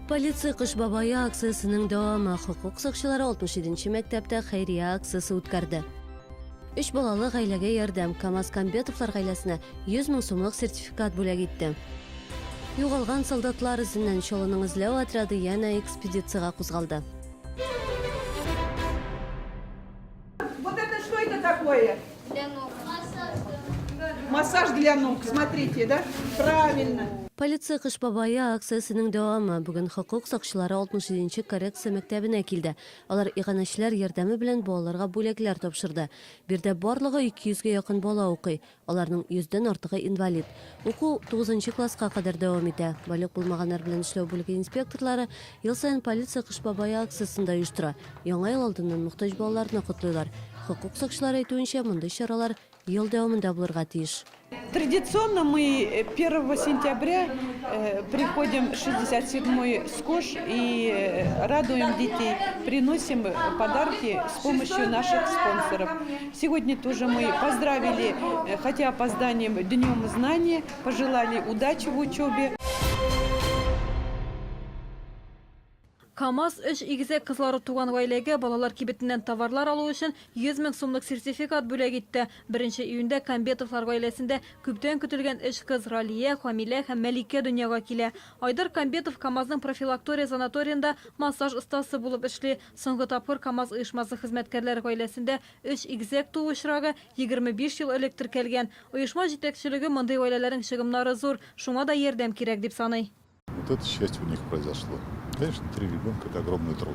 Полиция Кыш бабае акциясенең дәвамы. Хокук сакчылары 67 нче мәктәптә хәйрия акциясе үткәрде. Өч балалы гаиләгә ярдәм. КАМАЗ Камбетовлар гаиләсенә 100 мең сумлык сертификат бүләк итте. Югалган солдатлар эзеннән Чаллының эзләү отряды янә экспедициягә кузгалды. Вот это что это такое? Для ног. Массаж для ног. Смотрите, да? Правильно. Полиция Кыш бабае акциясенең дәвамы. Бүген хокук сакчылары 67 нче коррекция мәктәбенә килде. Алар иганәчеләр ярдәме белән балаларга бүләкләр тапшырды. Биредә барлыгы 200 гә якын бала укый. Аларның йөздән артыгы инвалид. Уку тугызынчы класска кадәр дәвам итә. Балигъ булмаганнар белән эшләү бүлеге инспекторлары ел саен Полиция Кыш бабае акциясен дә оештыра. Яңа ел алдыннан мохтаҗ балаларны котлыйлар. Хокук сакчылары әйтүенчә, мондый чаралар ел дәвамында булырга тиеш. Традиционно мы первого сентября приходим в 67-й СКОШ и радуем детей, приносим подарки с помощью наших спонсоров. Сегодня тоже мы поздравили, хотя опозданием, Днем знания, пожелали удачи в учебе. КАМАЗ өч игезәк кызлары туган гаиләгә балалар кибетеннән товарлар алу өчен 100 мең сумлык сертификат бүләк итте. Беренче июньдә Камбетовлар гаиләсендә күптән көтелгән өч кыз Ралия, Камилә һәм Мәликә дөньяга килә. Айдар Камбетов КАМАЗның профилактория санаториенда массаж остасы булып эшли. Соңгы тапкыр КАМАЗ оешмасы хезмәткәрләре гаиләсендә өч игезәк туу очрагы 25 ел элек теркәлгән. Оешма җитәкчелеге мондый гаиләләрнең чыгымнары зур, шуңа да ярдәм кирәк дип саный. Вот это счастье у них произошло. Конечно, три ребенка – это огромный труд.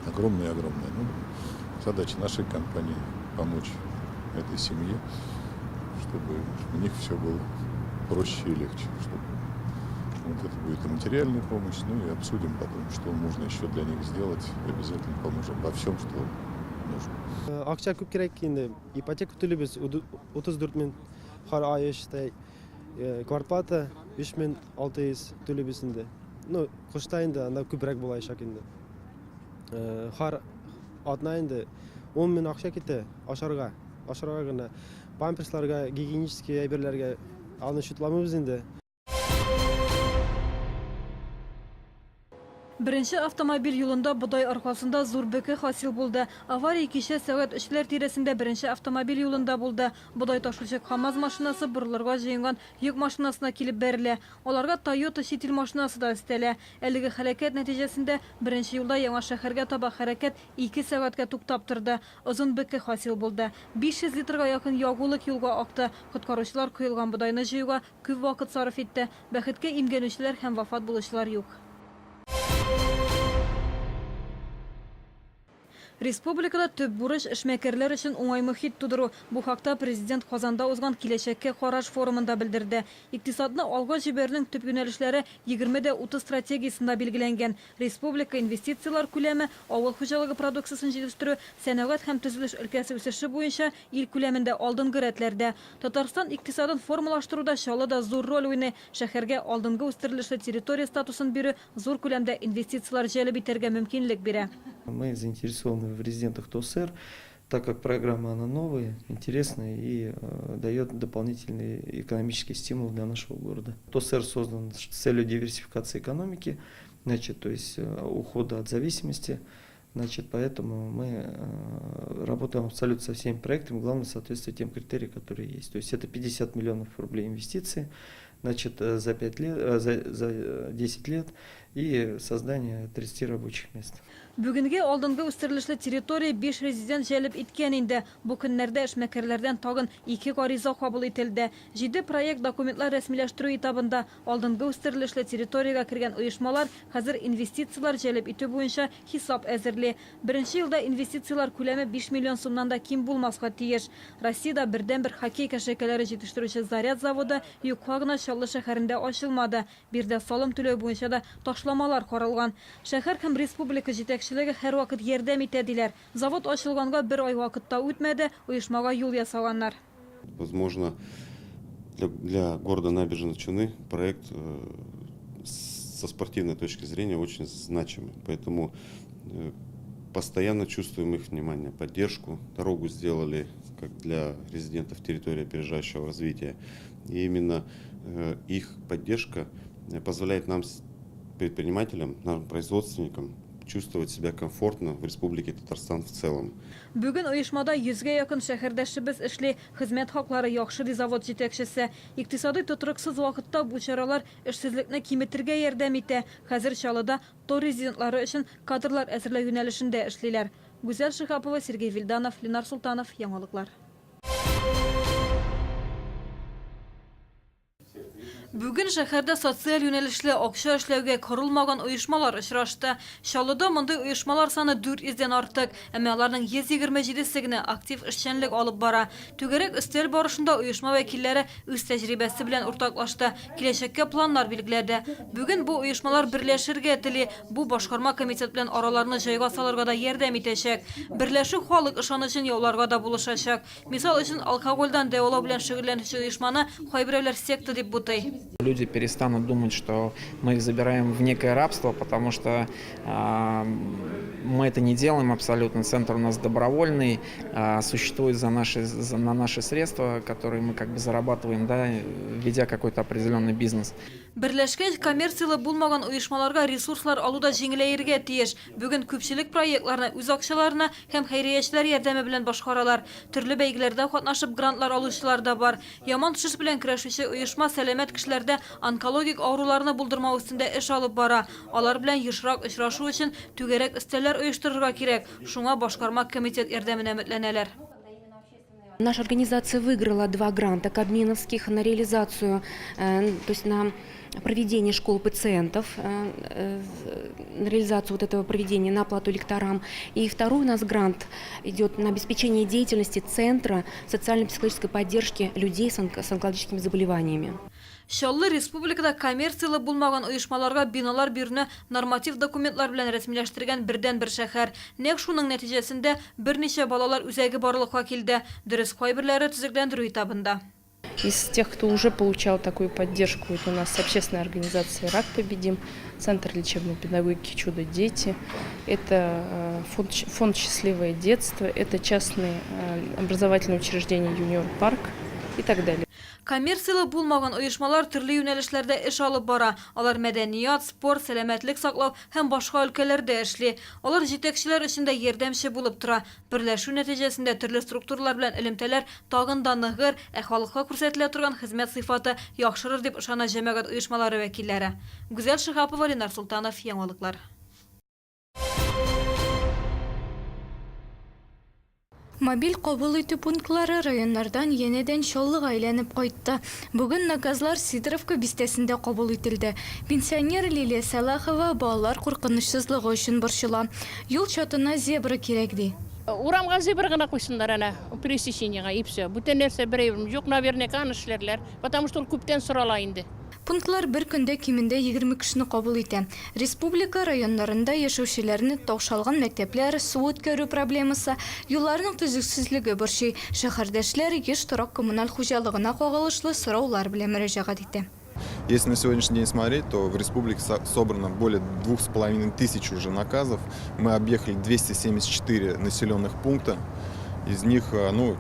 Огромный-огромный. Ну, задача нашей компании – помочь этой семье, чтобы у них все было проще и легче. Чтобы вот это будет и материальная помощь, ну и обсудим потом, что можно еще для них сделать. Обязательно поможем во всем, что нужно. Акча күп кирәк инде. Ипотека түлибез 34 мең һәр ай считай. Квартплата 3600 түлибез инде. Ну, кышта инде анда күбрәк булачак инде. Һәр атна инде 10 мең акча китә ашарга, ашарга гына. Памперсларга, гигиенический әйберләргә аны счетламыйбыз инде. Беренче автомобиль юлында бодай аркасында зур бөке хасил булды. Авария кичә сәгать өчләр тирәсендә беренче автомобиль юлында булды. Бодай ташучы КАМАЗ машинасы борылырга җыенган йөк машинасына килеп бәрелә. Аларга Тойота чит ил машинасы да өстәлә. Әлеге һәлакәт нәтиҗәсендә беренче юлда Яңа шәһәргә таба хәрәкәт ике сәгатькә туктап торды. Озын бөке хасил булды. 500 литрга якын ягулык юлга акты. Коткаручылар коелган бодайны җыюга күп вакыт сарыф итте. Бәхеткә, имгәнүчеләр һәм вафат булучылар юк. Республикада төп бурыч, эшмәкәрләр өчен уңай мохит тудыру. Бу хакта Президент Казанда узган Киләчәккә караш форумында белдерде. Икътисадны алга җибәрүнең төп юнәлешләре 20 дә 30 стратегиясендә билгеләнгән. Республика инвестицияләр күләме, авыл хуҗалыгы продукциясен җитештерү, сәнәгать һәм төзелеш өлкәсе үсеше буенча ил күләмендә алдынгы рәтләрдә. Татарстан икътисадын формалаштыруда Чаллы да зур роль уйный. Шәһәргә алдынгы үстерелешле территория статусын бирү зур күләмдә инвестицияләр җәлеп итәргә мөмкинлек бирә. Мы заинтересованы в резидентах ТОСЭР, так как программа она новая, интересная и дает дополнительный экономический стимул для нашего города. ТОСЭР создан с целью диверсификации экономики, значит, то есть ухода от зависимости. Значит, поэтому мы работаем абсолютно со всеми проектами, главное соответствовать тем критериям, которые есть. То есть это 50 миллионов рублей инвестиций, значит, за 5 лет, за 10 лет и создание 30 рабочих мест. Бүгенгә алдынгы үстерелешле территория биш резидент җәлеп иткән инде. Бу көннәрдә эшмәкәрләрдән тагын ике гариза кабул ителде. Җиде проект документлар рәсмиләштерү этабында. Алдынгы үстерелешле территориягә кергән оешмалар хәзер инвестицияләр җәлеп итү буенча хисап әзерли. Беренче елда инвестицияләр күләме 5 миллион сумнан да ким булмаска тиеш. Россиядә бердәнбер хоккей кәшәкәләре җитештерүче Заряд заводы юкка гына Чаллы шәһәрендә ачылмады. Биредә салым түләү буенча да ташламалар каралган. Шәһәр һәм республика җитәкчелеге һәрвакыт ярдәм итә, диләр. Завод ачылганга бер ай вакыт та үтмәде, оешмага юл ясаганнар. Возможно, для, для города Набережные Челны проект со спортивной точки зрения очень значимый. Поэтому постоянно чувствуем их внимание, поддержку. Дорогу сделали как для резидентов территории опережающего развития. И именно их поддержка позволяет нам предпринимателям, нашим производственникам чувствовать себя комфортно в Республике Татарстан в целом. Бүген оешмада йөзгә якын шәһәрдәшебез эшли. Хезмәт хаклары яхшы, ди завод җитәкчесе. Икътисадый тотрыксыз вакытта бу чаралар эшсезлекне киметергә ярдәм итә. Хәзер Чаллыда тор резидентлары өчен кадрлар әзерләү юнәлешендә эшлиләр. Гүзәл Шиһапова, Сергей Вильданов, Ленар Солтанов, Яңалыклар. Бүген шәһәрдә социаль юнәлешле акча эшләүгә корылмаган оешмалар очрашты. Чаллыда мондый оешмалар саны 400 дән артык, әмма аларның 127 се генә актив эшчәнлек алып бара. Түгәрәк өстәл барышында оешма вәкилләре үз тәҗрибәсе белән уртаклашты, киләчәккә планнар билгеләде. Бүген бу оешмалар берләшергә тели, бу башкарма комитет белән араларны җайга салырга да ярдәм итәчәк. Берләшү халык ышанычын яуларга да булышачак. Мисал өчен, алкогольдән дәвалау белән шөгыльләнүче оешманы кайберәүләр секта дип бутый. Люди перестанут думать, что мы их забираем в некое рабство, потому что мы это не делаем абсолютно. Центр у нас добровольный, существует за наши, за, на наши средства, которые мы как бы зарабатываем, да, ведя какой-то определенный бизнес. Берләшкәч, коммерцияле булмаган оешмаларга ресурслар алу да җиңеләергә тиеш. Бүген күпчелек проектларны үз акчаларына һәм хәйриячеләр ярдәме белән башкаралар. Төрле бәйгеләрдә катнашып грантлар алучылар да бар. Яман шеш белән көрәшүче оешма сәламәт кешеләрдә онкологик авыруларны булдырмау өстендә эш алып бара. Алар белән ешрак очрашу өчен түгәрәк өстәлләр оештырырга кирәк. Шуңа башкарма комитет ярдәменә өметләнәләр. Наша организация выиграла два гранта кабминовских на реализацию, то есть на проведение школ пациентов, на реализацию вот этого проведения, на оплату лекторам. И второй у нас грант идет на обеспечение деятельности Центра социально-психологической поддержки людей с онкологическими заболеваниями. Чаллы республикада коммерцияле булмаган оешмаларга биналар бирүне норматив документлар белән рәсмиләштергән бердәнбер шәһәр. Нәкъ шуның нәтиҗәсендә берничә балалар үзәге барлыкка килде. Дөрес, кайберләре төзекләндерү этабында. Из тех, кто уже получал такую поддержку, это у нас общественная организация «Рак победим», Центр лечебной педагогики «Чудо дети», это фонд «Счастливое детство», это частные образовательные учреждения «Юниор парк» и так далее. Коммерцияле булмаган оешмалар төрле юнәлешләрдә эш алып бара. Алар мәдәният, спорт, сәламәтлек саклау һәм башка өлкәләрдә эшли. Алар җитәкчеләр өчен дә ярдәмче булып тора. Берләшү нәтиҗәсендә төрле структуралар белән элемтәләр тагын да ныгыр, ә халыкка күрсәтелә торган хезмәт сыйфаты яхшырыр дип ышана җәмәгать оешмалары вәкилләре. Гүзәл Шиһапова, Ленар Солтанов, Яңалыклар. Мобиль кабул итү пунктлары районнардан янәдән Чаллыга әйләнеп кайтты. Бүген наказлар Сидоровка бистәсендә кабул ителде. Пенсионер Лилия Сәлахова балалар куркынычсызлыгы өчен борчыла. Юл чатына зебра кирәк, ди. Урамга зебра гына куйсыннар әнә, пересечениега и все. Бүтән нәрсә бер әйберем юк, наверняка аны эшләрләр, потому что ул күптән сорала инде. Пунктлар бер көндә кимендә 20 кешене кабул итә. Республика районнарында яшәүчеләрне таушалган мәктәпләр, су үткәрү проблемасы, юлларның төзексезлеге борчый. Шәһәрдәшләр еш торак-коммуналь хуҗалыгына кагылышлы сораулар белән мөрәҗәгать итә. Если на сегодняшний день смотреть, то в республике собрано более 2500 уже наказов. Мы объехали 274 населенных пункта. Из них, ну,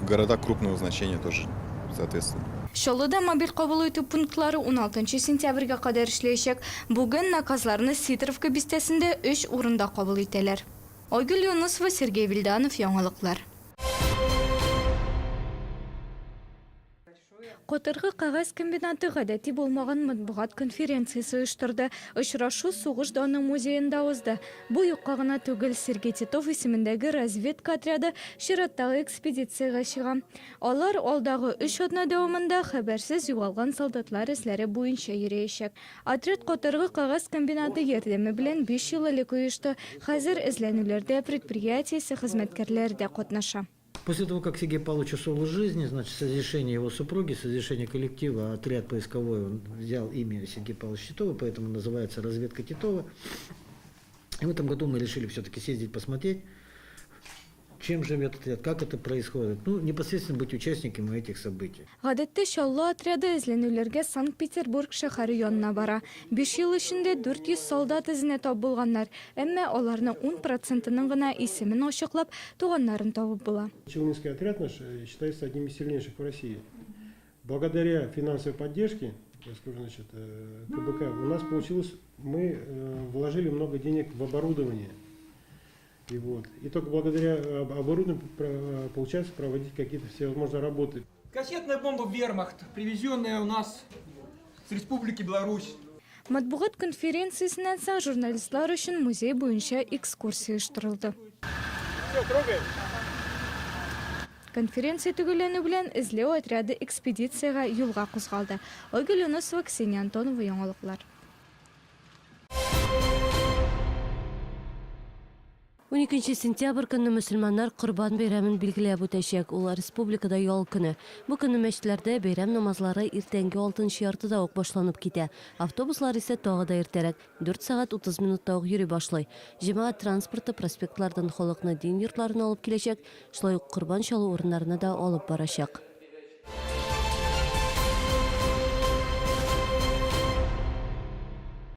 города крупного значения тоже, соответственно. Чаллыда мобиль кабул итү пунктлары 16 сентябрьгә кадәр эшләячәк. Бүген наказларны Сидоровка бистәсендә өч урында кабул итәләр. Айгөл Юнысова, Сергей Вильданов, Яңалыклар. Катыргы кәгазь комбинаты гадәти булмаган матбугат конференциясе оештырды. Очрашу Сугыш даны музеенда узды. Бу юкка гына түгел, Сергей Титов исемендәге разведка отряды чираттагы экспедициягә чыга. Алар алдагы өч атна дәвамында хәбәрсез югалган солдатлар эзләре буенча йөриячәк. Отряд Катыргы кәгазь комбинаты ярдәме белән биш ел элек оешты. Хәзер эзләнүләрдә предприятиесе хезмәткәрләре дә катнаша. После того, как Сергей Павлович ушел из жизни, значит, с разрешения его супруги, с разрешения коллектива, отряд поисковой, он взял имя Сергея Павловича Титова, поэтому называется «Разведка Титова». И в этом году мы решили все-таки съездить посмотреть, чем живет отряд, как это происходит. Ну, непосредственно быть участниками этих событий. Гадәттә, Чаллы отряды эзләнүләргә Санкт-Петербург шәһәре янына бара. Биш ел эчендә 400 солдат эзенә тап булганнар, әмма аларның ун процентының гына исемен ачыклап, туганнарын табып була. Челнинский отряд наш считается одним из сильнейших в России. Благодаря финансовой поддержке. Я скажу, значит, КБК. У нас получилось, мы вложили много денег в оборудование. И вот. И только благодаря оборудованию получается проводить какие-то всевозможные работы. Кассетная бомба «Вермахт», привезенная у нас с Республики Беларусь. Матбугат конференциясеннән соң журналистлар өчен музей буенча экскурсия оештырылды. Все, трогаем. Конференция төгәлләнү белән эзләү отряды экспедициягә юлга кузгалды. Айгөл Юнысова, Ксения Антонова, Яңалыклар. 12 сентябрь көнне мөселманнар Корбан бәйрәмен билгеләп үтәчәк. Ул республикада ял көне. Бу көнне мәчетләрдә бәйрәм намазлары иртәнге алтынчы яртыда ук башланып китә. Автобуслар исә тагы да иртәрәк, дүрт сәгать 30 минутта ук йөри башлый. Җәмәгать транспорты проспектлардан халыкны дин йортларына алып киләчәк, шулай ук корбан чалу урыннарына да алып барачак.